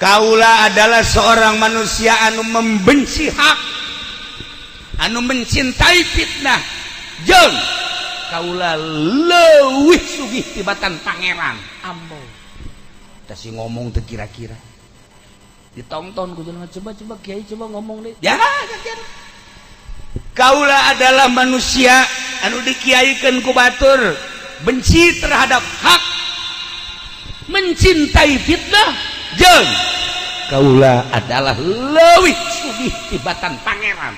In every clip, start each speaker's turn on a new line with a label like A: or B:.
A: Kaula adalah seorang manusia anu membenci hak, anu mencintai fitnah, jeung kaula leuwih sugih tibatan pangeran. Ambo tah si ngomong teu kira-kira ditonton ku jelema, coba-coba kiai coba ngomong deh ya. Kaula adalah manusia anu dikiaikeun ku batur, benci terhadap hak, mencintai fitnah, jeung kaula adalah leuwih sugih tibatan pangeran.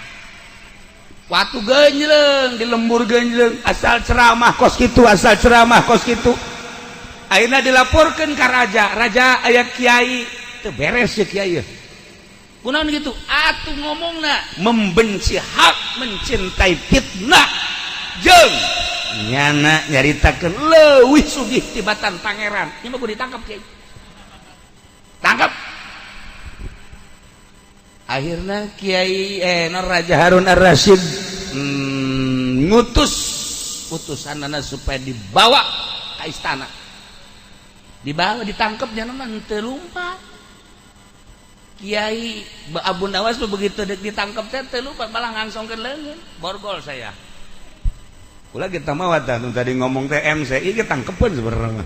A: Watu genjleng di lembur genjleng, asal ceramah kos kitu, asal ceramah kos kitu. Akhirnya dilaporkan ke raja. Raja, aya kiai teu beres ya kiai ya. Kunaon gitu atuh ngomongna membenci hak, mencintai fitnah, jeung nyana nyaritakeun leuwih sugih tibatan pangeran. Ieu mah kudu ditangkap kiai, tangkap. Akhirnya kiai Raja Harun Ar-Rasyid ngutus utusanana supaya dibawa ke istana. Dibawa, ditangkap, nyana mah teu lumpat. Kiai Abu Nawas begitu ditangkap teh teu lumpat, malah ngangsongkeun leungeun, borgol saya. Kula kita mah tadi ngomong teh MCI kita tangkepeun sebenarnya.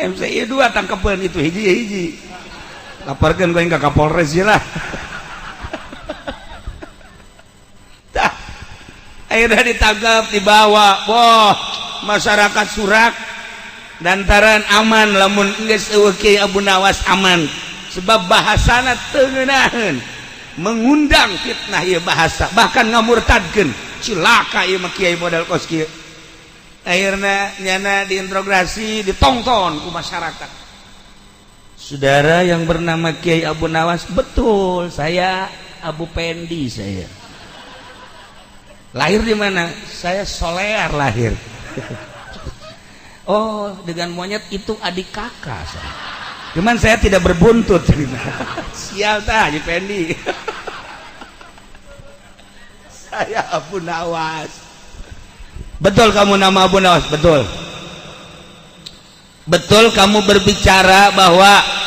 A: MCI 2 tangkepeun itu hiji hiji. Laporkeun ku ka Kapolres lah. Tah. Akhirnya ditangkap, dibawa. Wah, masyarakat surak lantaran aman lamun geus eueuh Kiai Abu Nawas aman. Sebab bahasana teu ngeunaheun, mengundang fitnah ieu bahasa, bahkan ngamurtadkeun. Cilaka ieu mah kiai model kos kieu. Akhirnya nyana diinterogasi, ditonton ku masyarakat. Saudara yang bernama Kiai Abu Nawas, betul, saya Abu Pendi. Saya lahir di mana? Saya Solear lahir. Oh, dengan monyet itu adik kakak saya. Cuman saya tidak berbuntut. Sial tah Haji Pendi. Saya Abu Nawas. Betul kamu nama Abu Nawas? Betul. Betul kamu berbicara bahwa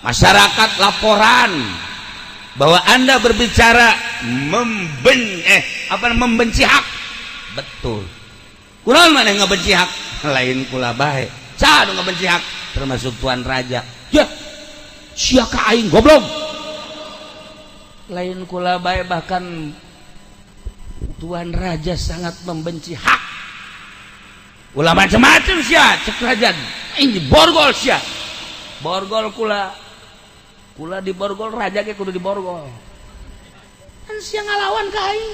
A: masyarakat laporan bahwa Anda berbicara membenci hak. Betul. Kurang mana ngebenci hak? Lain kula bae. Saha nu ngebenci hak? Termasuk tuan raja. Ya, sia ka aing goblok. Lain kula bae, bahkan tuan raja sangat membenci hak. Ulah macam-macam sia, cek raja. Ini borgol sia. Borgol kula. Kula di borgol, raja ge kudu diborgol. Kan sia ngalawan ka aing.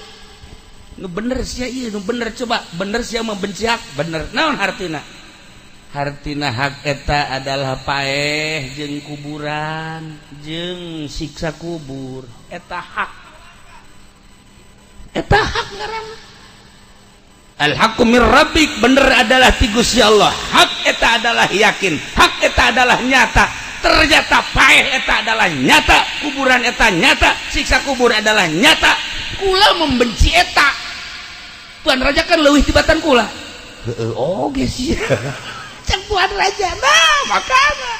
A: Nu bener sia ieu, nu bener coba, bener sia membenci hak, bener. Naon hartina? Hartina hak eta adalah paeh jeung kuburan, jeung siksa kubur. Eta hak. Eta hak ngaranna. Al haqqu mir rabbik, bener adalah ti Gusti Allah. Hak eta adalah yakin, hak eta adalah nyata. Ternyata paeh eta adalah nyata, kuburan eta nyata, siksa kubur adalah nyata. Kula membenci eta. Tuan raja kan leuwih tibatan kula. Heeh, oge sih. Cek tuan raja. Nah, makana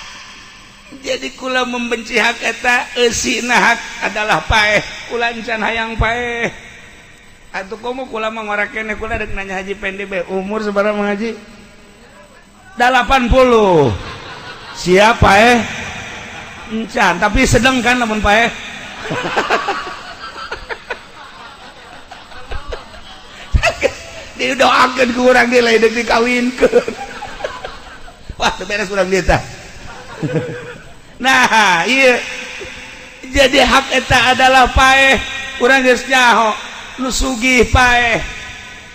A: jadi kula membenci hak eta, eusina hak adalah paeh. Kula encan hayang paeh. Atuh komo kula mah ngora keneh, kula rek nanya Haji Pendi be, umur sabaraha Mang Haji? 80. Siapa eh? Encan, tapi sedang kan lamun paeh. Didoakeun ku urang ge lain deuk dikawinkeun. Wah, teu beres urang dieu tah. Nah, iya. Jadi hak eta adalah paeh. Urang geus nyaho nu sugih paeh,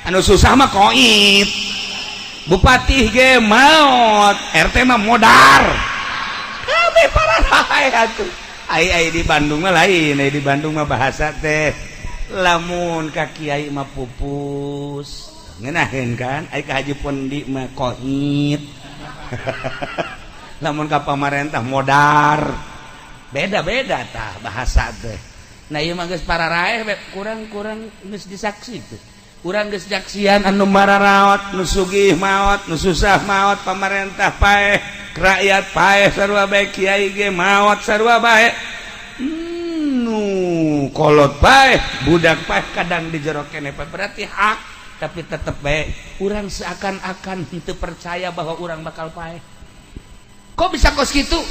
A: anu susah mah koit. Bupati ge maot, RT mah modar. Kabeh pararae atuh. Ai ai di Bandung mah lain, ai di Bandung mah bahasa teh lamun ka kiai mah pupus. Ngeunaheun kan? Ai ka Haji Pondi mah koit. Lamun ka pamarentah modar. Beda-beda tah bahasa teh. Nah, ieu mah geus pararaeh kurang-kurang geus disaksi tuh. Urang geus nyaksian anu mararaot, nu sugih maot, nu susah maot, pamarentah paeh, rakyat paeh sarua bae, kiai ge maot sarua bae. Nu kolot paeh, budak paeh, kadang di jero keneh paeh. Berarti hak, tapi tetep bae urang seakan-akan henteu percaya bahwa urang bakal paeh. Kok bisa kos kitu?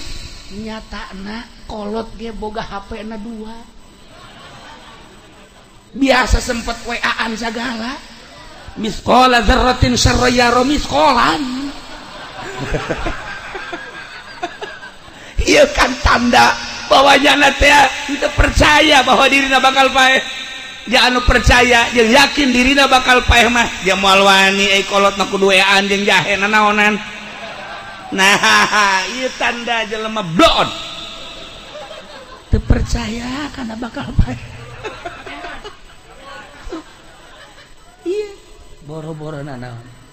A: Nyatana kolot ge boga HP na dua, biasa sempet WA-an segala. Misqala dzarratin syarra yara misqalan. Ieu kan tanda bahwa nyana teh teu percaya bahwa dirina bakal paeh. Ya anu percaya jeung yakin dirina bakal paeh mah dia moal wani euy kolot na kudu WA-an jeung jahe nanaonan. Nah, ieu tanda jelema bloon teu percaya kana bakal paeh. Iya, boro-boro nanaon.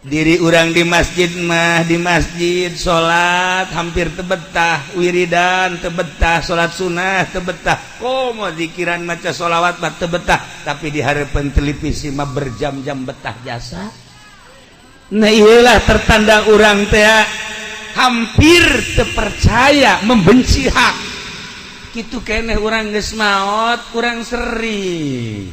A: Diri urang di masjid mah, di masjid salat hampir tebetah, wiridan tebetah, salat sunnah tebetah, komo zikiran maca sholawat mah tebetah, tapi di hareupeun televisi mah berjam-jam betah jasa. Nah, iyalah tertanda urang teh hampir terpercaya membenci hak. Kitu keneh urang geus maot, urang seri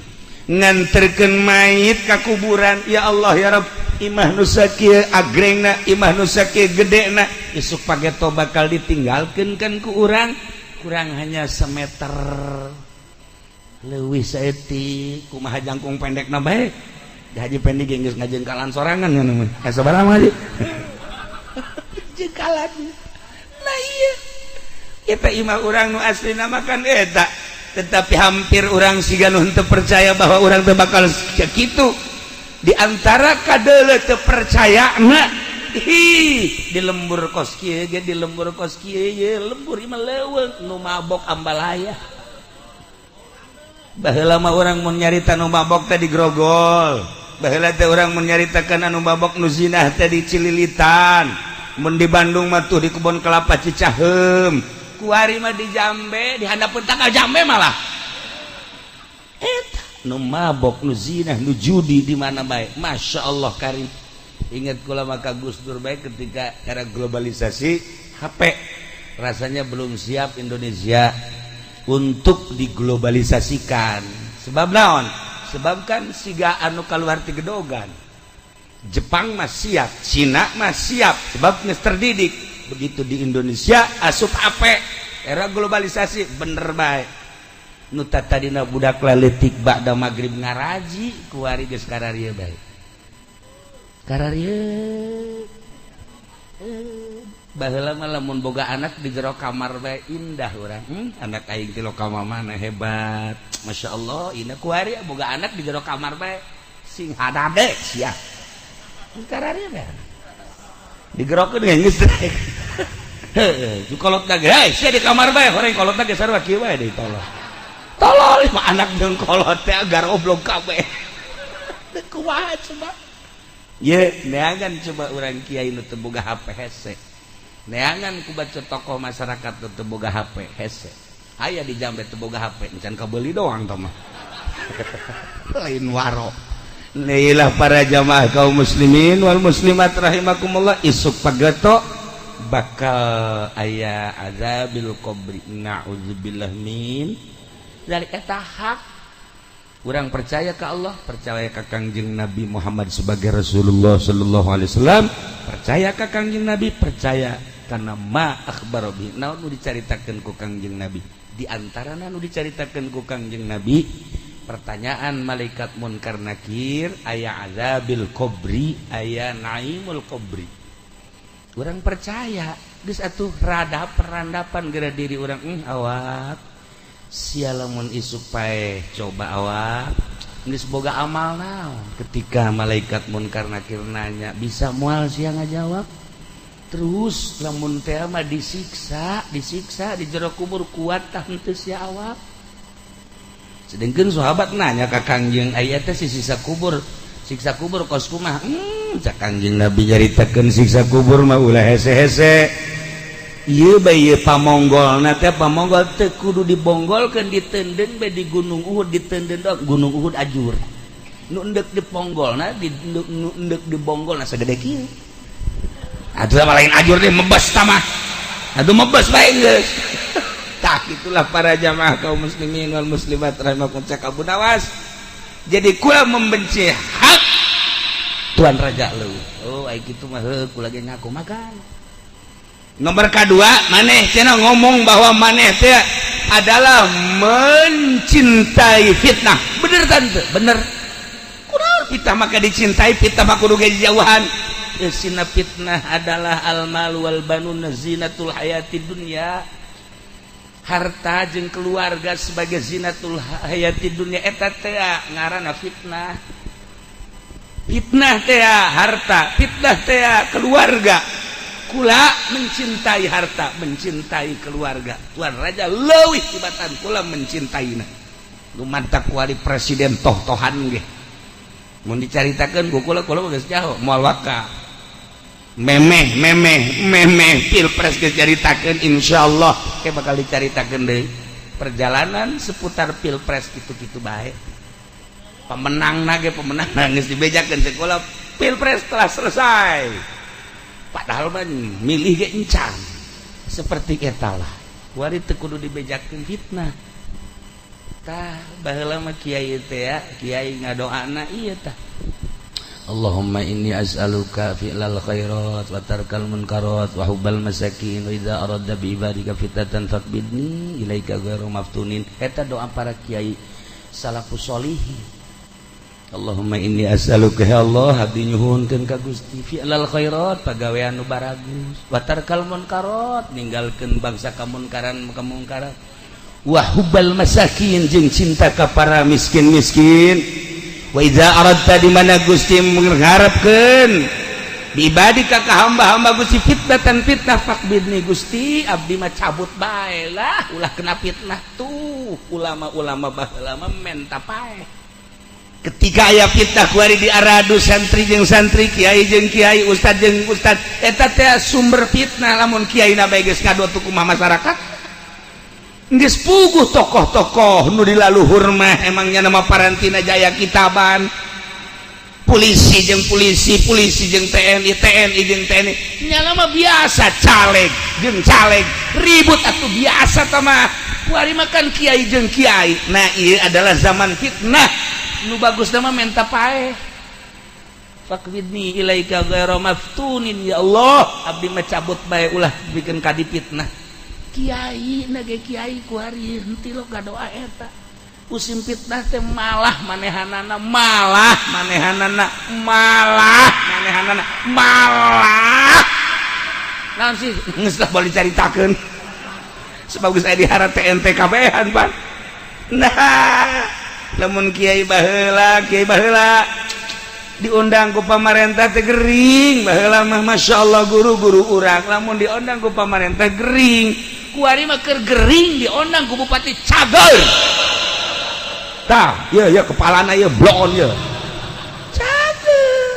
A: nganterkeun mayit ka kuburan. Ya Allah ya Rabb, imah nu sakieu agrengna, imah nu sakieu gedena, isuk pageto bakal ditinggalkeun kan ku urang, kurang hanya semeter leuwih saeutik. Kumaha jangkung pendekna bae, haji pendek geus ngajengkalan sorangan kan mah sabaraha mah haji jengkalan. Nah, iya eta imah urang nu aslina mah kan eta, tetapi hampir orang siga nu henteu percaya bahwa orang teh bakal kitu. Di antara kadeuleu teu percaya na, hi di lembur kos kieu ge, di lembur kos kieu ye lembur imah leuweung nu mabok ambalaya. Baheula mah urang mun nyarita nu mabok teh di grogol, baheula teh urang mun nyaritakeun anu mabok nu zinah teh di Cililitan, mun di Bandung mah tuh di kebon kelapa Cicaheum, kuari mah di Jambe, di handapeun tanggal Jambe malah. Eta nu mabok, nu zinah, nu judi di mana bae. Masya Allah karim. Ingat kula maka Gus Dur bae ketika era globalisasi HP rasanya belum siap Indonesia untuk diglobalisasikan. Sebab naon? Sebab kan siga anu kaluar ti gedogan. Jepang mah siap, Cina mah siap, sebab geus terdidik. Begitu di Indonesia asup HP era globalisasi, bener bae nu tadina budak laletik ba'da magrib ngaraji, kuari geus kararieu bae, kararieu. Baheula mah lamun boga anak di jero kamar bae indah urang, anak aing ti lokal mana hebat, Masya Allah. Ini kuari boga anak di jero kamar bae sing hadade sia kararieu bae, digerokeun geus. Heuh, kolot ge, hei sia di kamar bae, horeng kolot ge sarua kieu bae deui, tolol. Tolol mah anak jeung kolot teh agar oblong kabeh. Teu kumaha coba? Ye, neangan coba urang kiai nu teu boga HP hese. Neangan ku baca tokoh masyarakat nu teu boga HP hese. Aya di Jambe teu boga HP, encan kabeuli doang tah mah. Lain waro. Inilah para jamaah kaum muslimin wal muslimat rahimakumullah, isuk pageto bakal aya azabil qabri, na'udzubillah min dzalik. Eta hak. Urang percaya ke Allah, percaya ke Kangjeng Nabi Muhammad sebagai Rasulullah sallallahu alaihi wasallam, percaya ke Kangjeng Nabi, percaya karena ma akhbaro bihi, naon nu dicaritakeun ku Kangjeng Nabi. Di antara nu dicaritakeun ku Kangjeng Nabi, pertanyaan malaikat munkar nakir, aya azabil qabri, aya naimul qabri. Urang percaya geus atuh, rada perandapan geura diri urang, awak sia lamun isuk paeh coba awak geus boga amal naon. Ketika malaikat munkar nakir nanya, bisa moal sia ngajawab? Terus lamun teh mah disiksa, disiksa di jero kubur, kuat tah henteu sia awak? Sedangkan sahabat nanya ke Kangjeng, aya teh si siksa kubur, siksa kubur kos kumaha? Cak Kangjeng Nabi nyaritakeun siksa kubur mah ulah hese-hese. Ieu bae ieu pamonggolna teh, pamonggol teu kudu dibonggolkeun, ditenden bae di Gunung Uhud, ditenden doang Gunung Uhud ajur. Nu endek diponggolna di nu endek dibonggolna segede kieu. Atuh mah lain ajur deh, mebes tamah. Atuh mebes bae geus. Tah, itulah para jamaah kaum muslimin wal muslimat rahimakum, cek Abu Nawas. Jadi kula membenci hak, Tuan Raja lu. Oh, ai kitu mah heuh, kula ge ngaku makan. Nomor kedua, maneh cenah ngomong bahwa maneh teh adalah mencintai fitnah. Bener tante, bener. Kunaon fitnah maka dicintai, fitnah mah kudu ge jauhan. Sina fitnah adalah al mal wal banun zinatul hayati dunya, harta jeung keluarga sebagai zinatul hayati dunya, eta teh ngaranna fitnah. Fitnah teh harta, fitnah teh keluarga. Kula mencintai harta, mencintai keluarga Tuan Raja leuwih tibatan kula mencintaina. Nu mantak wali presiden toh-tohan ge mun dicaritakeun ku kula, kula geus jauh moal waka memeh memeh memeh pilpres geus caritakeun. Insyaallah kayak bakal dicaritakeun deui perjalanan seputar pilpres, gitu-gitu bae. Pemenang nage, pemenang geus dibejakeun sekolah, pilpres telah selesai, padahal mah milih ge encan. Seperti eta lah, kuari teu kudu dibejakeun fitnah. Tah, baheula mah kiai teh ya, kiai ngadoana ieu tah, Allahumma inni as'aluka fi'lal khairat wa tarkal munkarat wa hubbal masakin wa idza aradta bi ibadika fitnatan faqbidni ilaika ghairu maftunin. Eta doa para kiai salafus solihin. Allahumma inni as'aluka, ya Allah, abdi nyuhunkeun ka Gusti, fi'lal khairat, pagawean nu baragus, wa tarkal munkarat, ninggalkeun bangsa kamunkaran kamungkaran, wa hubbal masakin, jeung cinta ka para miskin-miskin, wa idza aradta, di mana Gusti mengharapkeun, bi ibadika, ka hamba-hamba Gusti, fitnatan, fitnah, faqbidni, Gusti, abdi mah cabut bae lah, ulah kena fitnah. Tuh ulama-ulama baheula mah menta paeh ketika aya fitnah kuari di aradu santri jeung santri, kiai jeung kiai, ustad jeung ustad. Eta teh sumber fitnah. Lamun kiai na bae geus ngadoa kumaha masyarakat? Geus puguh tokoh-tokoh nu di laluhur mah emangnya nama parantina jaya kitaban, polisi jeung polisi, polisi jeung TNI, TNI jeung TNI, nyala mah biasa, caleg jeung caleg ribut atuh biasa. Tah mah kuari makan kiai jeung kiai. Nah, ieu adalah zaman fitnah. Nu bagus nama menta paeh, faqbidni ilaika ghairu maftunin, ya Allah, abdi mah cabut bae, ulah bikin kadi fitnah. Kiai nage kiai kuari henteu lo doa eta. Musim fitnah teh malah manehanana, malah manehanana, malah manehanana, malah naon sih, geus lah boleh dicaritakeun sebab geus aya diharap TNT kabehan pan. Nah, lamun kiai baheula, kiai baheula diundang ku pamarentah teh gering. Baheula mah Masya Allah, guru-guru urang lamun diundang ku pamarentah gering. Kuari mah keur gering diundang ku bupati, cager. Tah ya ya, kepalana ya bloon ya, cager.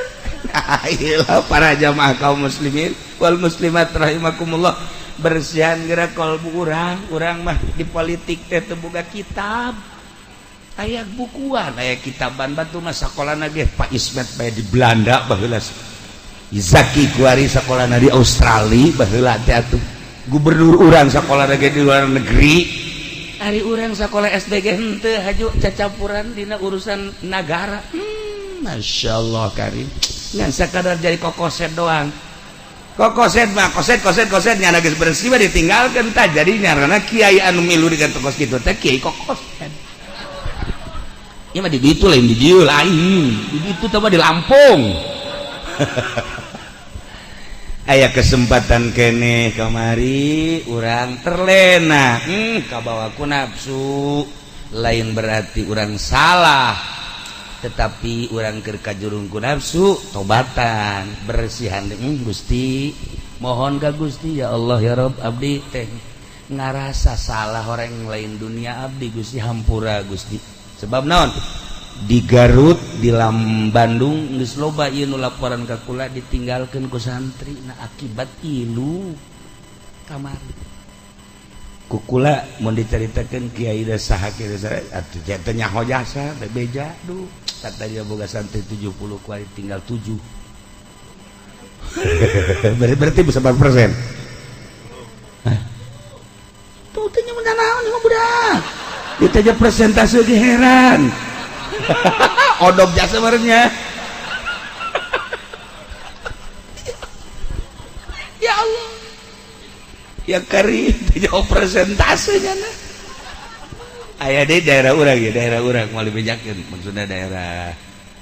A: Nah, iyalah para jamaah kaum muslimin wal muslimat rahimakumullah, bersihan gerak kolbu urang. Urang mah di politik teh teu boga kitab, aya bukuan, aya kitaban batu mah sakolana ge Pak Ismet bae di Belanda baheula, Zaki kuari sakolana di Australia baheula teh atuh, gubernur urang sakola ge di luar negeri. Ari urang sekolah SD ge henteu haju cacampuran dina urusan nagara. Masya Allah karim, ngan sakadar jadi kokoset doang. Kokoset mah koset koset koset, nyana geus bersih mah ditinggalkeun. Tah, jadi nyarana kiai anu milu dengan tokos kitu teh kiai kokoset. Ieu mah di ditu, lain di dieu, lain di ditu teh mah di Lampung. Aya kesempatan kene kamari urang terlena, kabawa ku nafsu. Lain berarti urang salah, tetapi urang keur kajurung ku nafsu, tobatan, bersihan. Gusti, mohon ka Gusti, ya Allah, ya Rob, abdi teh ngarasa salah orang lain dunia abdi, Gusti, hampura Gusti. Sebab naon, di Garut, di Lam Bandung geus loba ieu nu laporan ka kula, ditinggalkeun ku santri. Nah, akibat ilu kamari. Kukula mun diceritakeun kiai da saha kiai saha atuh teh nyaho jasa bebeja duh katanya boga santri 70 kuari tinggal 7. Berarti bisa berapa persen? Hah? Tuh teh nyaho naon ieu budak. Ditanya presentase ge heran. Odok jasa barengnya. Ya Allah. Ya kari jauh presentasenya nah. Aya di daerah urang ya, daerah urang moal dibejakeun, maksudna daerah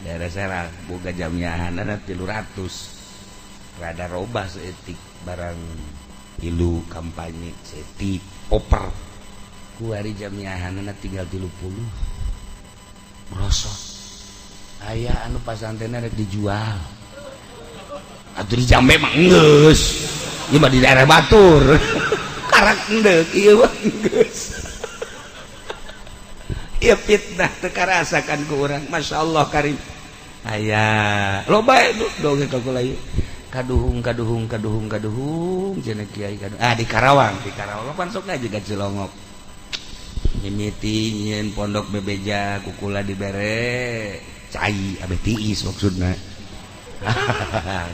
A: daerah Serang boga jamiahanana 300. Rada robah seetik barang ilu kampanye seetik oper. Ku hari jamiahanana tinggal 30. Merosot. Aya anu pasantrenna rek dijual. Atuh di Jambe mah geus. Ieu mah di daerah batur. Karak endek ieu mah geus. Ieu fitnah teu karasakan ku urang. Masyaallah karim. Aya loba dongeng ka kula ieu. Kaduhung kaduhung kaduhung kaduhung cenah kiai kaduhung. Ah di Karawang pan sok ngaji ka Cilongok. Mimiti nyieun pondok bebeja kukula dibere cai abeh tiis maksudna.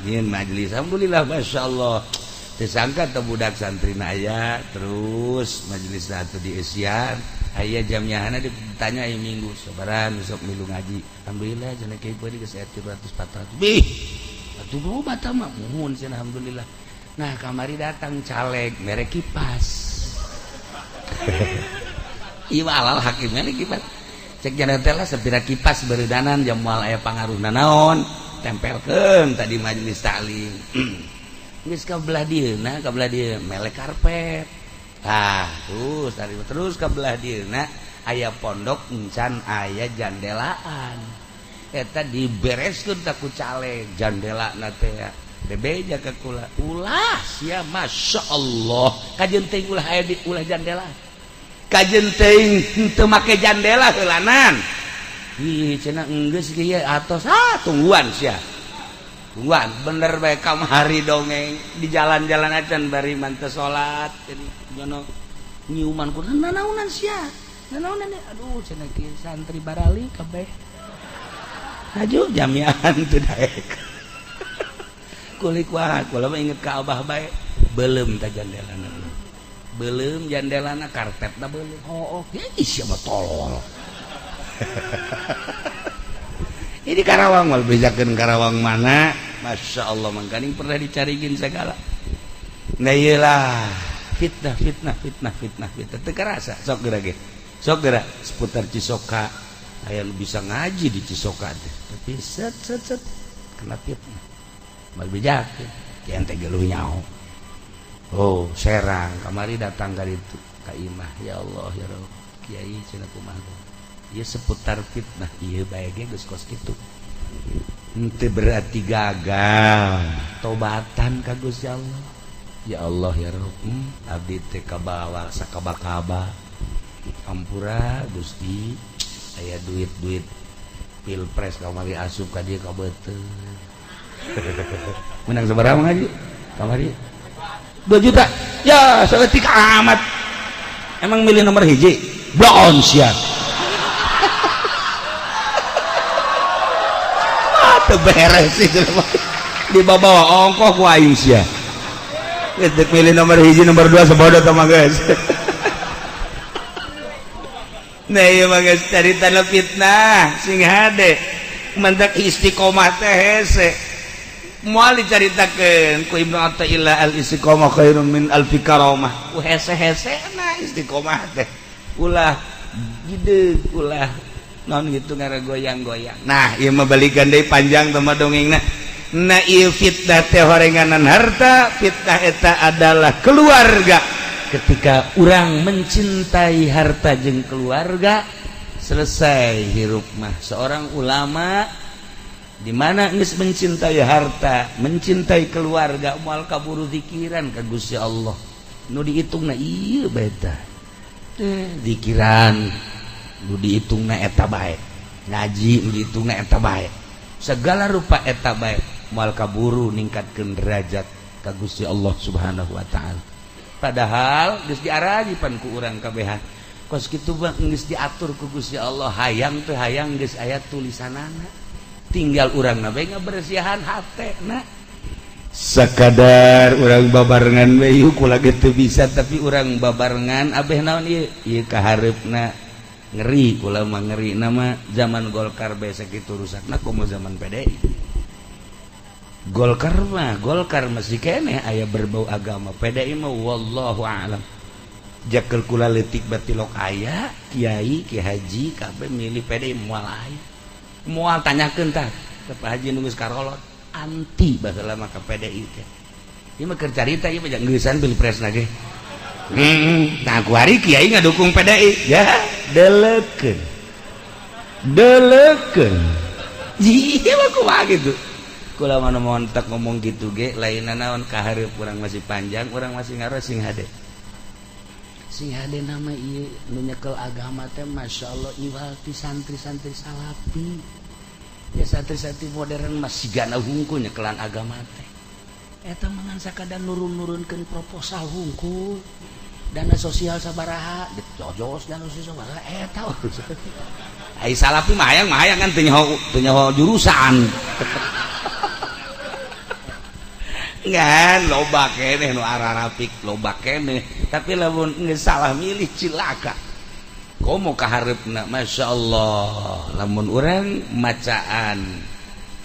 A: Nyieun majelis alhamdulillah masyaallah. Disangka teu budak santri aya terus majelis atuh di Asian aya jamnyahana ditanya ieu minggu sabaran sok milu ngaji alhamdulillah cenah kiai beureum geus 300 400 bih atuh loba tah mah muhun cenah alhamdulillah. Nah kamari datang caleg mere kipas. Ieu alal hakim mere kipas cek cenah teh lah sapira kipas beuredanan jam moal aya pangaruhna naon tempelkeun tadi majelis taklim. Geus ka belah dieuna ka belah dieu melek karpet. Tah terus tadi terus ka belah dieuna aya pondok encan aya jandelaan. Eta dibereskeun ta ku caleg jandelana teh bebeja ka kula. Ulah sia masyaallah kajeun teuing ulah aya di ulah jandela. Kajeun teuing henteu make jandela heulanan. Ih cenah enggeus kieu atos ah tungguan sia. Tungguan bener bae kamari dongeng di jalan-jalan acan bari manteu salat jadi jono nyiuman ku nanaonan sia. Nanaonan aduh cenah kieu santri barali kabeh. Haju jamiahan teu daek. Kulik wae kula mah inget ka abah bae beuleum ta jandelana. Beuleum jandelana karpetna beuleum. Hooh ih sia mah tolol. Ini Karawang mal bejakeun Karawang mana? Masya Allah mangkaning pernah dicarigin segala. Nah iyalah fitnah fitnah fitnah fitnah fitnah teu karasa sok geura ge. Sok geura seputar Cisoka aya nu bisa ngaji di Cisoka teh. Tapi set set set kena fitnah. Mal bejakeun kieu teh geluh nyaho. Oh, Serang kamari datang ka ditu ka imah ya Allah ya Rabb. Kiai cenah kumaha. Ieu seputar fitnah ieu bae ge geus kos kitu. Henteu berarti gagal tobatan ka Gusti Allah. Ya Allah ya Rabb, abdi teh kabawa sakaba-kaba. Ampura Gusti, aya duit-duit pilpres kamari asup ka dieu ka beuteung. Menang sabaraha ngaji? Kamari 2 juta. Ya, saeutik amat. Emang milih nomor hiji? Bloon sia. Beres itu di bawah ongkoh ku aing sia. Geus deuk milih nomor hiji nomor 2 sabodo tah mah geus. Nah ieu mah geus caritana fitnah sing hade. Mantak istiqomah teh hese. Moal dicaritakeun ku Ibnu Athaillah al istiqomah khairun min alfi karamah. Ku hese-hesena istiqomah teh. Ulah gede ulah non gitu ngara goyang-goyang. Nah ieu mah balikan deui panjang teh mah dongengna. Nah ieu fitnah teh horenganan harta, fitnah eta adalah keluarga. Ketika urang mencintai harta jeung keluarga, selesai hirup mah. Seorang ulama di mana geus mencintai harta, mencintai keluarga, moal kaburu zikiran ka Gusti Allah. Nu dihitungna ieu bae tah. Teh zikiran nu dihitungna eta bae, ngaji nu dihitungna eta bae, segala rupa eta bae, moal kaburu ningkatkeun derajat ka Gusti Allah Subhanahu wa taala. Padahal geus diarajipan ku urang kabehan. Kos kitu mah geus diatur ku Gusti Allah, hayang teu hayang geus aya tulisanana. Tinggal urang na bae ngabersihan hatena. Sakadar urang babarengan we yuk kula ge teu bisa, tapi urang babarengan abeh naon ieu? Ieu kahareupna ngeri, kula mah ngeri nama zaman Golkar bae sakitu rusakna, komo zaman PDI. Golkar mah Golkar masih keneh aya berbau agama, PDI mah wallahu a'lam. Jakel kula leutik batilok aya kiai, ki haji kabeh milih PDI, moal aya. Moal, tanyakeun tah ke Pak Haji nu geus karolot anti baheula mah ka PDI teh. Ieu mah keur carita, ieu mah geusan pilpresna ge. Nah, kuari kiai ngadukung PDI ya, delekeun. Delekeun. Iya mah kumaha gitu. Kula mah montek ngomong gitu ge lain naon, kahareup urang masih panjang, urang masih ngaros, sing hade. Sing hade nama ieu nu nyekel agama teh masyaallah iwal ti santri-santri salafi. Ya santri-santri modern masih gana hungkul nyekelan agama teh. Eta mah ngan sakadar nurun-nurunkeun proposal hungkul. Dana sosial sabaraha, jojos dana sosial sabaraha eta urusan. Ai salafi mah hayang kan teu nyaho jurusan. Ngan loba keneh nu ararapik, loba keneh, tapi lamun geus salah milih cilaka. Komo kahareupna masyaallah, lamun urang macaan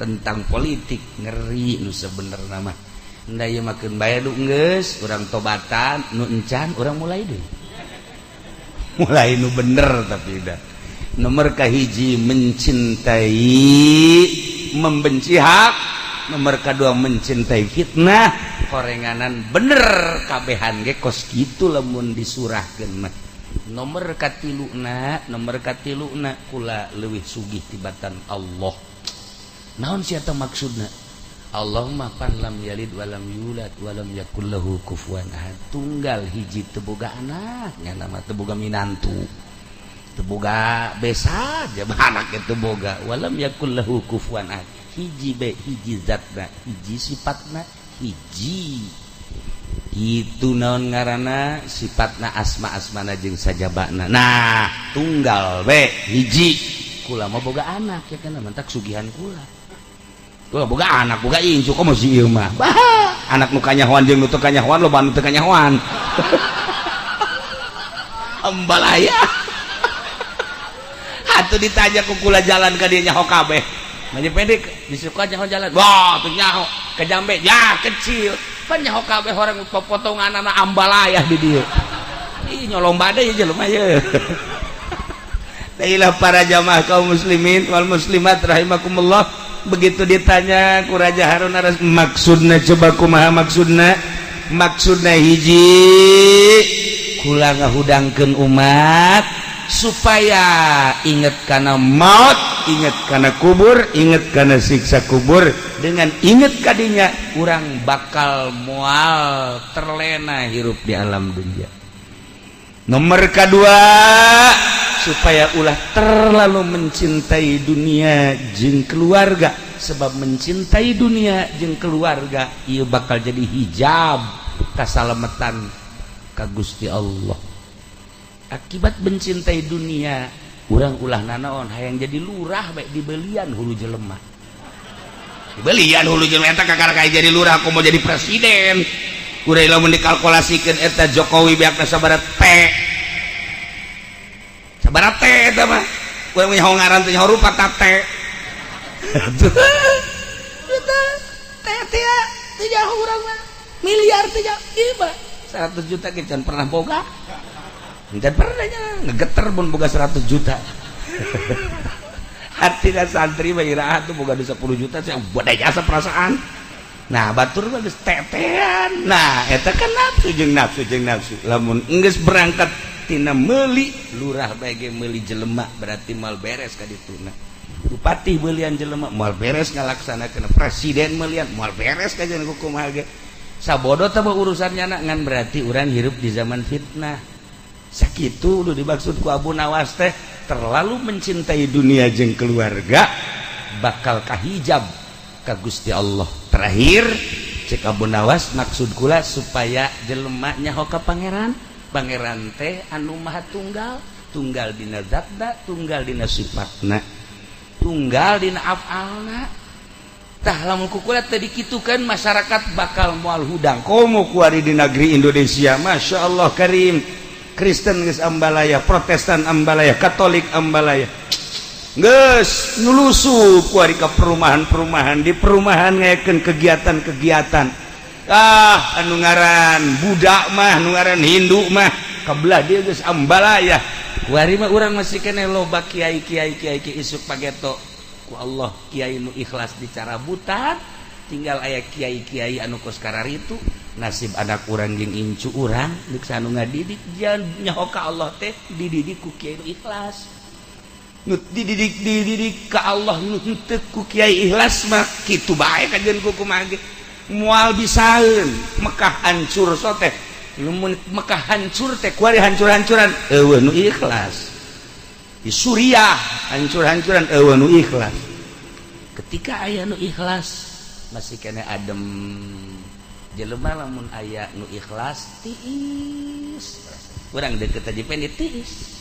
A: tentang politik ngeri nu sebenerna mah. Nda ieu makeun bae du geus, urang tobatan, nu encan urang mulai deui. Mulai nu bener tapi dah. Nomor kahiji mencintai membenci hak, nomor kedua mencintai fitnah, korenganan bener kabehan ge kos kitu lamun disurahkeun mah. Nomor katiluna kula leuwih sugih tibatan Allah. Naon sia teh maksudna? Allah mah pan lam yalid walam yulad walam yakul lahu kufuwan ahad. Tunggal hiji, teu boga anak, nya nama teu boga minantu. Teu boga besa aja anak teu boga, walam yakul lahu kufuwan ahad. Hiji be, hiji zatna, hiji sifatna, hiji. Itu naon ngaranna sifatna, asma-asmana jeung sajabana. Nah, tunggal be hiji. Kula mah boga anak ya kana mentak sugihan kula. Kula boga anak, boga incu komo si ieu mah. Bah, anak nu kanyahoan jeung nu teu kanyahoan, loba nu teu kanyahoan. Ambalaya. Atuh ditanya ku kula jalan ka dieu nyaho kabeh. Manja pendek disuka nyaho jalan. Wah, tuh nyaho ke jambe ya kecil. Pan nyaho kabeh orang potongan anak ambalaya di dieu. Ih, nyolong badai jelema ye. Dailah para jamaah kaum muslimin wal muslimat rahimakumullah. Begitu ditanya ku Raja Harun Ar maksudna, coba kumaha maksudna? Maksudna hiji, kula ngahudangkeun umat supaya inget kana maut, inget kana kubur, inget kana siksa kubur. Dengan inget kadinya urang bakal moal terlena hirup di alam dunia. Nomor kedua, supaya ulah terlalu mencintai dunia jeung keluarga, sebab mencintai dunia jeung keluarga ieu bakal jadi hijab kasalametan ka Gusti Allah. Akibat mencintai dunia, urang ulah nanaon, hayang jadi lurah baik dibelian hulu jelema, dibelian hulu jelema. Eta kakara jadi lurah, aku mau jadi presiden. Urang lamun dikalkulasikeun eta Jokowi beakna sabaraha T, sabaraha T eta mah. Urang nyaho ngaran teh, nyaho rupa ta T. Eta T teh teu nyaho urang mah. Miliar teh nyaho ieu mah. 100 juta ge can pernah boga. Can pernah nya ngegeter mun boga 100 juta. Hati santri mah iraha tuh boga 10 juta saya buat jasa perasaan. Nah, batur mah geus tetean. Nah, eta kan nafsu jeung nafsu jeung nafsu. Lamun geus berangkat tina meuli lurah bae ge meuli jelema berarti mal beres ka dituna. Bupati belian jelema moal beres ngalaksanakeun, presiden melian moal beres ka jeung hukum ge. Sabodo teh urusannya anak ngan berarti urang hirup di zaman fitnah. Sakitu nu dimaksud ku Abu Nawas teh, terlalu mencintai dunia jeung keluarga bakal kahijab ka Gusti Allah. Terakhir, Cek Abu Nawas, maksud kula supaya jelema nyaho ka Pangeran. Pangeran teh anu maha tunggal, tunggal dina zatna, tunggal dina sifatna, tunggal dina afalna. Tah, lamun ku kula teu dikitukeun, masyarakat bakal moal hudang. Komo kuari di negeri Indonesia, Masya Allah Karim, Kristen geus ambalaya, Protestan ambalaya, Katolik ambalaya, geus nyulusup kuari ka perumahan-perumahan, di perumahan ngayakeun kegiatan-kegiatan. Ah, anu ngaran budak mah, anu ngaran Hindu mah kabelah dia geus ambalaya. Kuari mah urang masih keneh loba kiai kiai kiai kiai. Isuk pageto ku Allah kiai nu ikhlas dicarabutan, tinggal aya kiai-kiai anu kos kararitu. Nasib anak urang jeung incu urang deuk anu ngadidik jangan nyaho ka Allah teh dididik ku kiai nu ikhlas. Nu dididik dididik ka Allah, nu henteu ku kiai ikhlas mah kitu bae kajeun ku kumaha ge moal bisaeun. Mekah hancur so teh, lamun Mekah hancur teh kuari hancur-hancuran, euweuh nu ikhlas. Di Suriah hancur-hancuran, euweuh nu ikhlas. Ketika aya nu ikhlas masih keneh adem jelema. Lamun aya nu ikhlas tiis, urang deket aja pengen tiis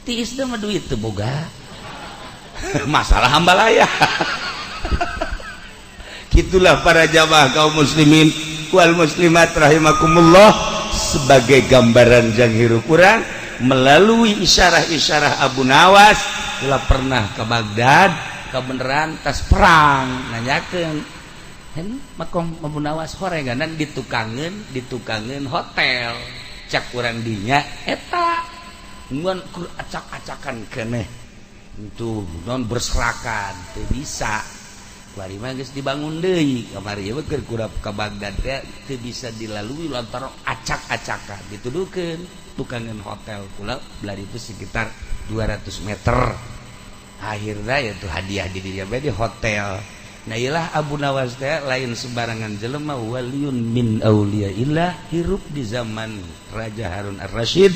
A: tiis teh mah duit teu boga masalah, hambalaya. Gitulah para jamaah kaum muslimin wal muslimat rahimakumullah, sebagai gambaran jang hirup urang melalui isyarah-isyarah Abu Nawas. Kula pernah ke Baghdad, kebenaran tas perang, nanyakeun hen makom Abu Nawas, horeganan ditukangeun ditukangeun hotel. Cak urang dinya eta ngan kur acak-acakan keneh itu non berserakan, teu bisa. Kuari mah geus dibangun deui. Kamari mah keur kurap ka Baghdad teh teu bisa dilalui lantaran acak-acakan. Dituduhkeun tukangan hotel kula belah itu sekitar 200 meter. Akhirnya ya tuh hadiah di dinya di hotel. Nah, ilah Abu Nawas teh lain sembarangan jelema, waliyun min auliyaillah, hirup di zaman Raja Harun Ar-Rasyid.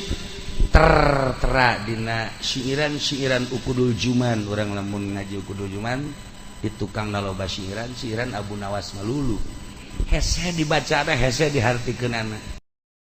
A: Tertera dina syiiran-syiiran Uqudul Juman. Urang lamun ngaji Uqudul Juman di tukang loba syiiran syiiran Abu Nawas, melulu hese dibaca teh, hese dihartikeunana.